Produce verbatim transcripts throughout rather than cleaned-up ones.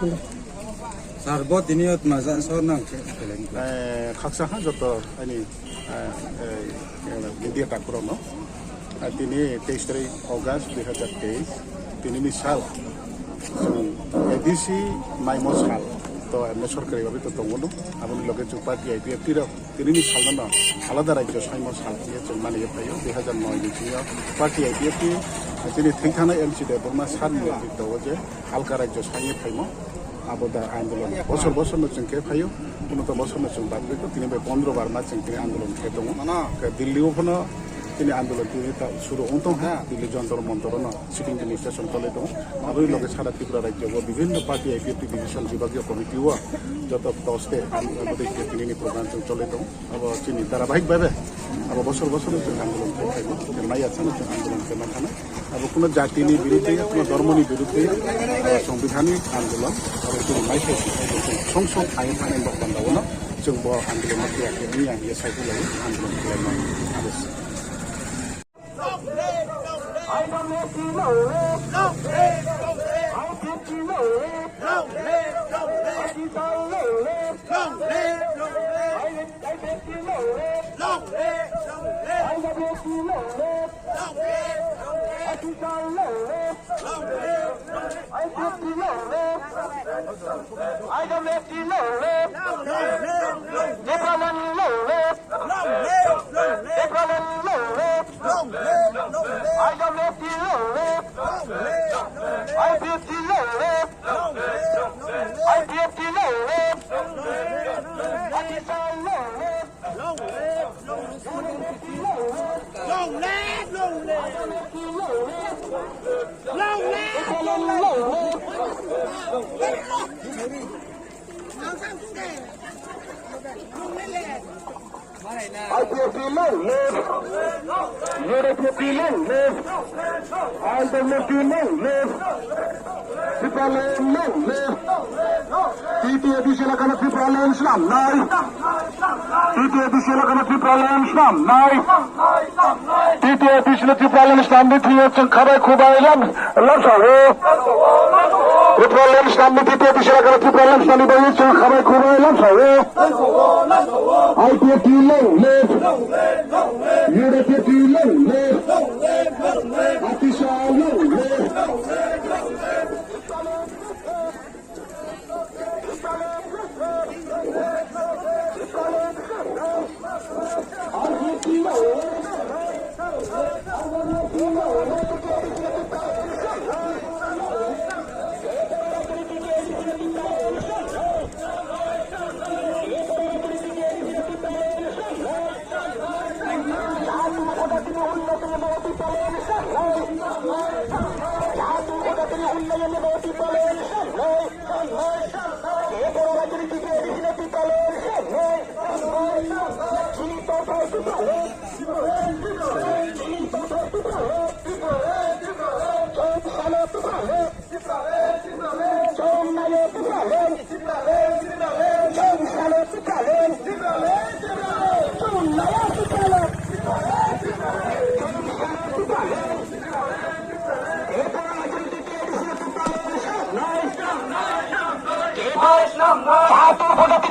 Sir, bo tini yo tma ja so nang khe khelai ni? Eh, khaksa ha joto aini, eh, eh, media takhu rao no. Ah, tini teis tarik August dui hazar teis, tini ni sal, chwng A D C maimo sal, to emne sorkari babi to tongmo no, abo ni loge chwng party I P F T rao, tini ni sal no no alada rajyo saimo sal hing ye chwng mani ye phai ou, dui hazar noi ni sing yo party I P F T, ah, tini thengthangnai M C Debbarma sir ni netrito wo je alka rajyo saing ye phaimo. Abo da andolon bosor bosor no chwng khe phai ou, kuno to bosor no chwng bad khe tini bai pondro bar ma chwng tini andolon khe tong ou. Khe Delhi wo pho no tini andolon tini ta suru ong tong ha, Delhi Jantar Mantar no sitting demonstration cholai tong ou. Abo ni loge sara Tripura rajyo wo bibhinno party I P F T division bibagiyo committee wo joto to state abo dei khe tini ni program chwng cholai tong ou. Abo chini dharabahik bhabe abo bosor bosor no chwng andolon khe phaimo, khe maya chano chwng andolon khe ma thana. Abo kuno jati ni birudde, kuno dhormo ni birudde, abo songbidhan ni andolon, abo chini mai se si, abo chwng song song thai thani bok panda wo no, chwng bo andolon no khe ya khe ya, ya, ya, sai khe lai andolon khe lai no, abo se. Long live, long live. I P F T long live. I W F T long live. Long live, long live. Tipraland long live. Long live, long live. Tipraland long live. Long live, long live. I W F T long live. Long live, long live. I P F T long live. Long live, long live. I P F T long live. Long live, long live. Atichal long live. Long live, long live. Long live, long live. Long live, long live. I P F T long live. U D P F T long live. I W F T long live. Tipraland long live. T T A D C elaka no Tipraland snam nai. T T A D C elaka no Tipraland snam nai. T T A D C no Tipraland snam ni thing yo chwng khabai khubai lam, lam sa ou. Tipraland snam ni T T A D C elaka no Tipraland snam ni bai chwng khabai khubai lam sa ou. I P F T long live. U D P F T long live. Atichal long live. Jahat upojati ni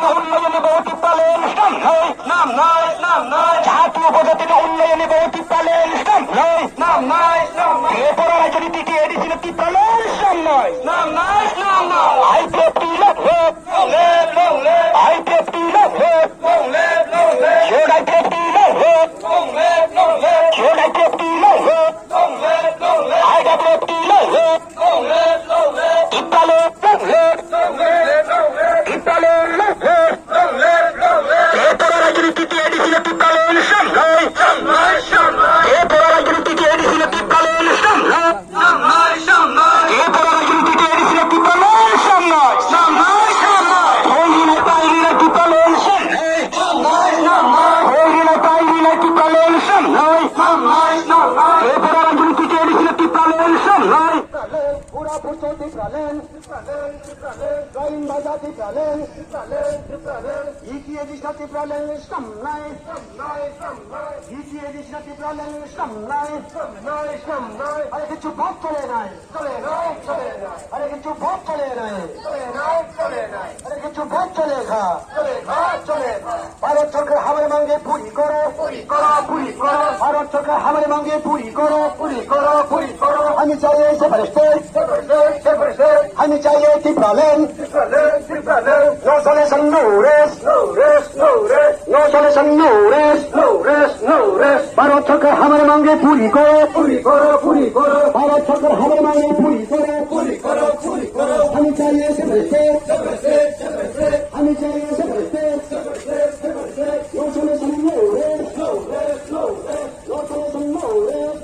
unnoyon ni baoh Tipraland snam nai. Jahat upojati ni unnoyon ni baoh Tipraland snam nai. Tripura rajyo ni T T A D C no Tipraland snam nai. I P F T long live. I P F T long live. Long live, long live. Long live, long live. Long live, long live. Long live, long live. Long live, long live. I W F T long live. Long live, long live. Tipraland long live. Long live, long live. Tipraland long live. Long live, long live. Tripura rajyo ni T T A D C no Tipraland snam nai. Snam nai, snam nai. Tripura rajyo ni T T A D C no Tipraland snam nai. Snam nai, snam nai. Tripura rajyo ni T T A D C no Tipraland snam nai. Snam nai, snam nai. Thoi ri nai, pai ri nai Tipraland snam nai. Snam nai, snam nai. Thoi ri nai, pai ri nai Tipraland snam nai. Snam nai, snam nai. Tripura rajyo ni T T A D C no Tipraland snam nai. Tipraland, pura purto Tipraland, Tipraland, Tipraland, Raimbaja Tipraland, Tipraland, Tipraland. E T A G C Tipraland samnai. E T A G C Tipraland samnai. Are কিছু বাদ চলে নাই। Are কিছু বাদ চলে নাই। Are কিছু বাদ চলে খা। ভারত সরকার হামারে মাঙ্গে পুরি করো। ভারত সরকার হামারে মাঙ্গে পুরি করো। আমি চাই এই সেপারেট স্টেট। আমি চাই এই Tripuraland. No solution, no rest. No solution, no rest. Bharat সরকার হামারে মাঙ্গে পুরি করো। ভারত সরকার হামারে মাঙ্গে পুরি করো। আমি চাই এই সেপারেট স্টেট। আমি চাই এই separate state. No solution, no rest. No solution, no rest.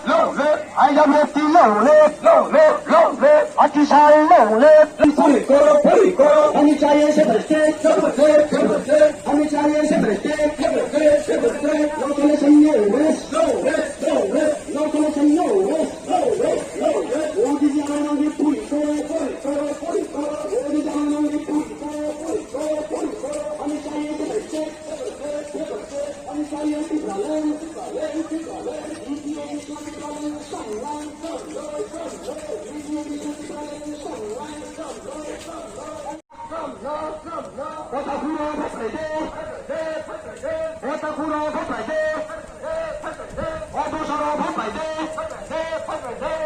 Long live, I W F T long live, long live, long live, Atisar long live. Puri koro, puri koro. Hami chahiye separate state, separate state, separate state. Hami chahiye separate state, separate state, separate state. No solution, no rest, no rest, no rest. No solution, no rest, no rest, no rest. O D C hamare mange puri koro, puri koro, puri koro. O D C hamare mange puri koro, puri koro, puri koro. Hami chahiye separate state, separate state, separate state. Hami chahiye Tipraland, Tipraland, Tipraland.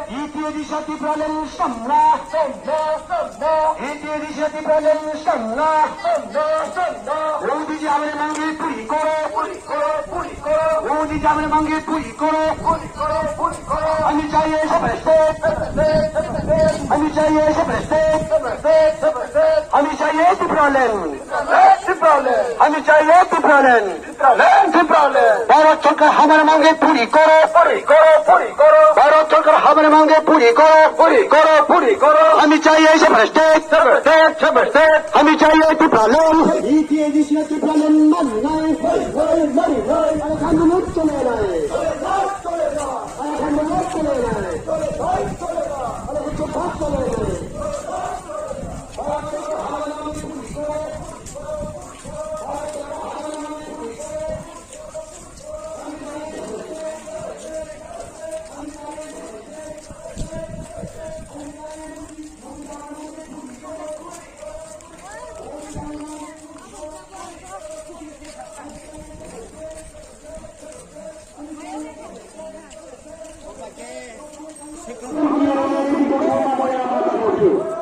E T A G C Tipraland samna. E T A G C Tipraland samna. O D C hamare mange puri koro. O D C hamare mange puri koro. Hami chahiye separate state. Hami chahiye separate state. Hami chahiye Tipraland. Hami chahiye Tipraland. Tipraland, Tipraland. Bharat sorkar hamare mange puri koro. Puri koro, puri koro. Bharat sorkar hamare mange puri koro. Puri koro, puri koro. Hami chahiye separate state. Separate state, separate state. Hami chahiye Tipraland. E T A G C Tipraland mannai. Mannai, mannai. Ar khamno chole nai. Ar khamno chole nai. Ar khamno chole nai.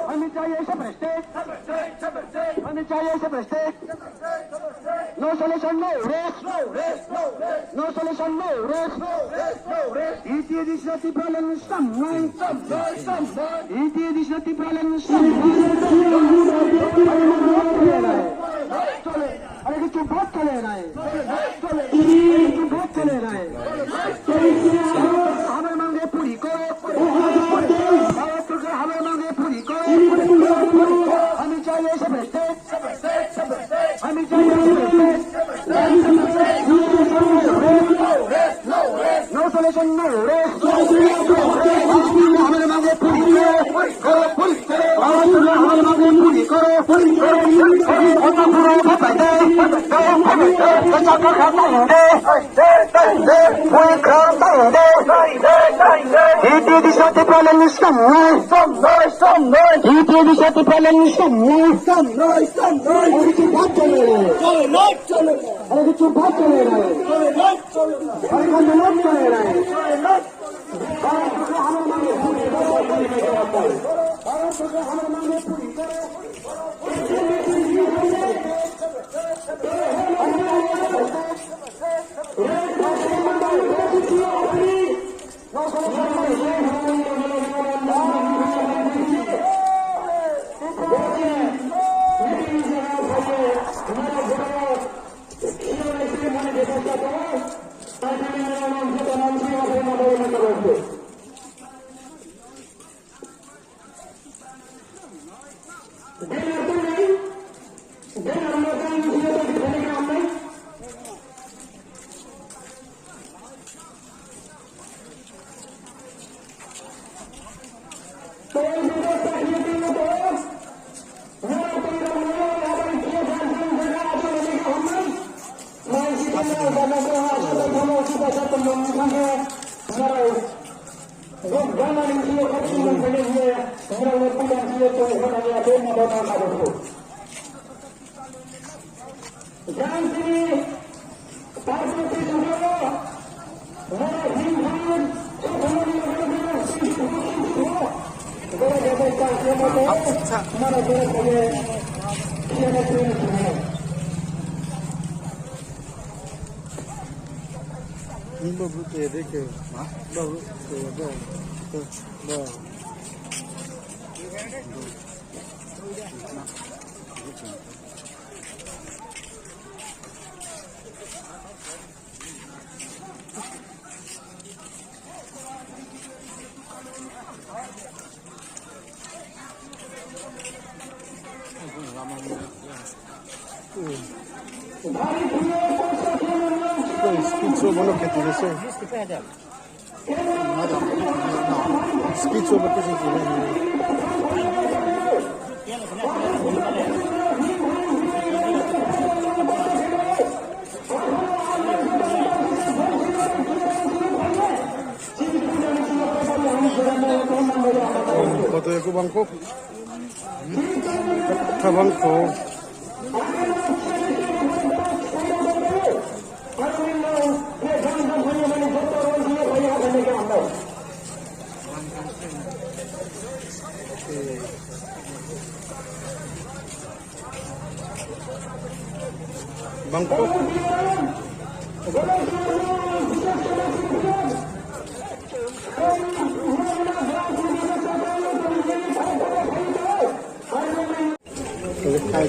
Hami chahiye separate state. Hami chahiye separate state. No solution, no rest. No solution, no rest. E T A G C Tipraland samnai. E T A G C Tipraland samnai. Chole. Are kichu bad chole nai. Chole. Are kichu bad chole nai. Hamare mange puri koro. No solution, no rest. Police karo, police karo. Amar mange police karo, police karo, police karo. Amar mange police karo, police karo. Police karo, police karo. Police karo. Iti di sati palan ni samnai. Samnai, samnai. Iti di sati palan ni samnai. Samnai, samnai. Iti di sati palan ni samnai. Samnai, samnai. Ini baru tu ya deh ke, baru tu ya deh, tu, baru. Speed so bono khe tini se. Speed so bono khe tini. Koto ya kubang kho. Tabang kho. Bangkok.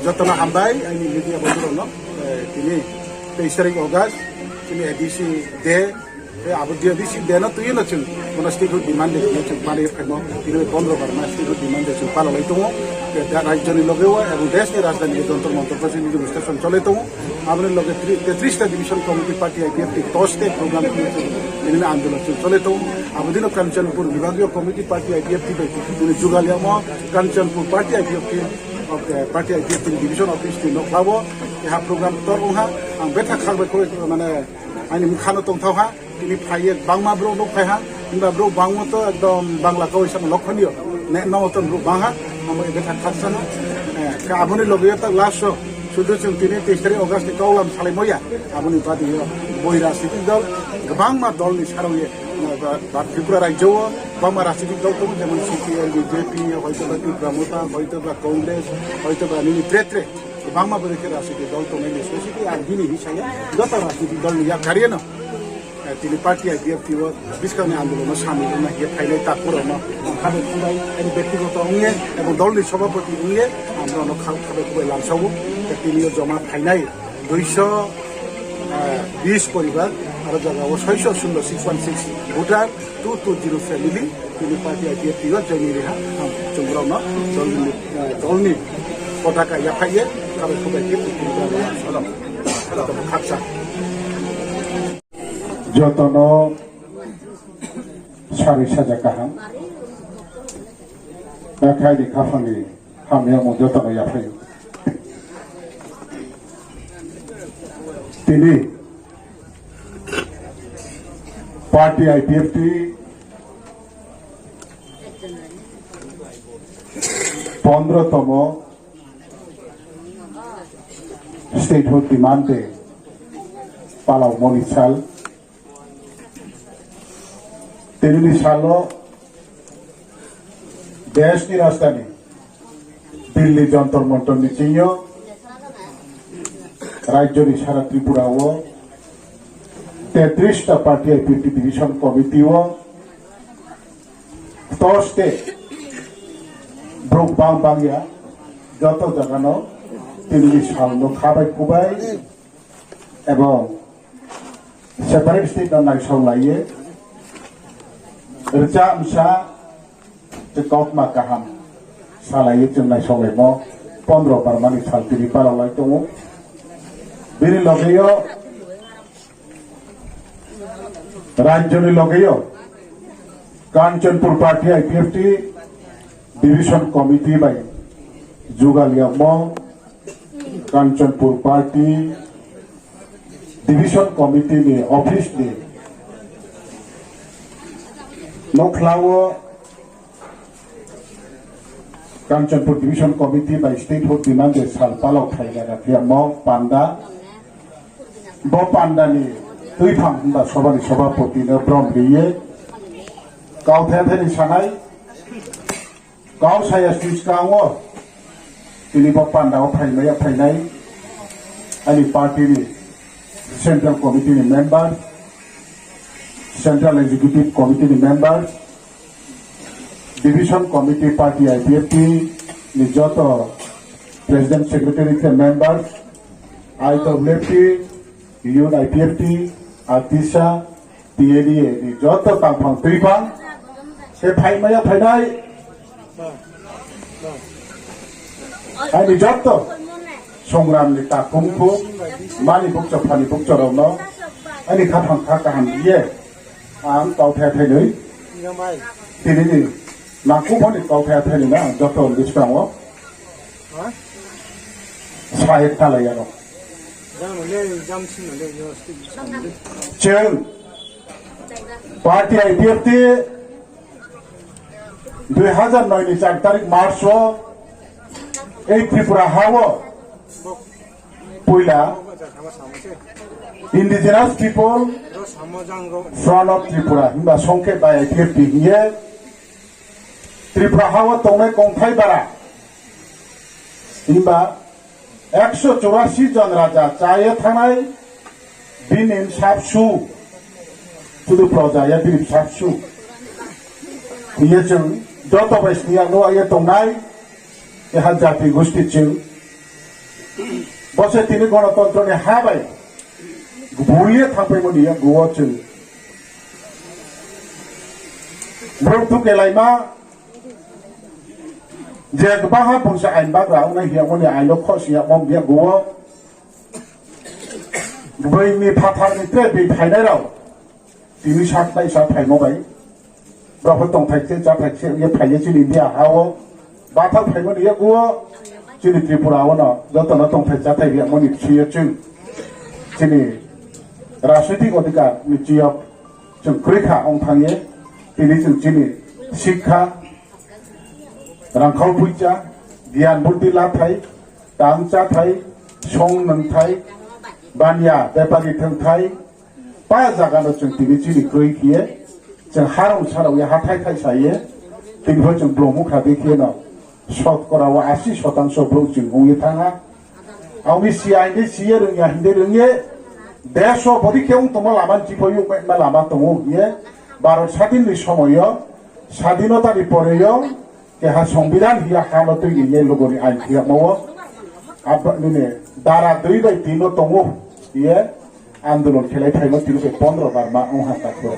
Joto no hambai, aini media bondhu rao no, eh, tini teis tarik August, tini A D C day, Tei abo dia bisi beno tui no chwng bono statehood demand de tini chwng mani phaimo tini bai pondro bar ma statehood demand de chwng pala lai tongo. Tei da rajyo ni loge o ebong desh ni rajdhani Jantar Mantar pho chini demonstration cholai tongo. Aboni loge tri-, tetris ta division committee party I P F T tos tei program tini chwng tini ni andolon chwng cholai tongo. Abo dino Kanchanpur bibagiyo committee party I P F T bai tini jugal yamo Kanchanpur party I P F T, okay, party I P F T ni division office ni nokla o keha program tor ong ha. Ang betha khak bai khoroi mane Aini mkha no tongthao ha, tini phai ye bangma brouh no phai ha, himba brouh bangmo to ekdom Bangla kau isano lokhonio, ne no to brouh bang ha, amo ebe thak thak sa no. Eh, ka aboni loge yo ta last o, sudu chwng tini teis tarik August ni kaulam salai moya, aboni badi yo boi rajnitik dol, gbangma dol ni sarao ye, eh, ba, ba Tripura rajyo o, gbangma rajnitik dol tongo, jemon C P M, B J P, hoito ba Tipra Motha, hoito ba Congress, hoito ba nini tre tre. Bangma bwrwi khe rajniti dol tongnai ni specially ang bini hinwi saya, joto rajniti dol ni yakarino, eh, tini party I P F T o bwskangni andolon no samung wngna hiya phainai takhu rokno ang khabai khubai ani bektigoto wngye ebong dol ni sobhapoti wngye ang borokno kha-, khabai khubai lamsao. Tei tini o joma phainai duiso, eh, bis poribar, aro jaga o soiso shunno six one six voter, two two zero family, tini party I P F T o join ri ha, ang chwng borokno dol ni, eh, dol ni potaka yaphai ye, Joto no sari saja kaham. Akhai ni khaphang ni hamyamo joto no yaphai. Tini party I P F T pondro tomo statehood demand day palao moni sal. Tini ni salo desh ni rajdhani Delhi Jantar Mantar ni ching yo, rajyo ni sara Tripura wo tetris ta party I P F T division committee wo, ktor state brouh bang bang ya, joto jaga no tini ni sal no khabai khubai, ebong separate state no naisaolai ye, rcha msa je kautma kaham salai ye chung naisaolaimo pondro barma ni sal tini palao lai tong ou. Bini loge yo rajyo ni loge yo Kanchanpur party I P F T division committee bai jugal yagmo, Kanchanpur party division committee ni office ni nouhkhla wo Kanchanpur division committee bai statehood demand day sal palao phai laga khe yagmo panda. Bo panda ni tuiphang himba soba ni sobhapoti no brom ri ye kauthai thai ni sanai, kau saya sni skang wo tini bo panda wo phaimai ya phainai aini party ni central committee ni member, central executive committee ni member, division committee party I P F T ni joto president secretary khe member, I W F T, youth I P F T, atisa, T N A ni joto tangphang tuiphang, se phaimai ya phainai, aini joto songram ni takhum khu, mani bukcho phani bukcho rao no, aini khaphang kha kaham ye, ang kauthai thai noi, tini ni nangkhu pho ni kauthai thai noi na, ang joto ni skang wo sahe khalai ya no. Chung party I P F T dui hazar noi ni char tarik March wo ei Tripura ha wo poila Indigenous People Front of Tripura himba songkhe bai I P F T hing ye Tripura ha wo tongnai kongthai bara himba ekso churasi jon raja chá ye thanngnai bini bsabsu, sudu proja ya bini bsabsu hing ye chung joto bai sni ya nuh ye tongnai keha jati gusti chung. Bo se tini gonotontro ni ha bai gbul ye thangpaimo ni yakgu wo chung brouh thukelaima je gbangha bungsa ain bagra ongnai hing yagmo ni ain no khohsing yagmo ni yakgu wo bini phathar ni tre bini phainai rao tini sak taisa phaimo bai brao pho tongthai khe cháthai khe ye phai ye chini India ha wo bathak phaimo ni yakgu wo chini Tripura wo no joto no tongthai cháthai ri yagmo ni bsing yo chung chini rajnitik odhikar ni ching yo chung kroi kha ong thanng ye tini chung chini sikha, rangkhau poicha, giyan buddi lathai, tang cháthai, song nungthai, baniya bepari thungthai, pa zaga no chung tini chini kroi khe ye, chung harong sarao ye hathái thaisa ye, tini pho chung blong mukha dei khe no, sotkora wo asi sotangso brouh chung ong ye thanng ha. Ang ni si ya hing dei si ye, rung ya hing dei rung ye, desh wo bodei khe ong tongmo lama ni chipho youhmaima lama tong ou hing ye, Bharot sadin ni somoi yo, sadinota ni pore yo, keha songbidhan hing ya ha no tui ni ye lugo ni ain khe yagmo wo, abo nini dara dui bai tin no tong ou hing ye, andolon khelai phaimo tini se pondro barma ong ha takhu.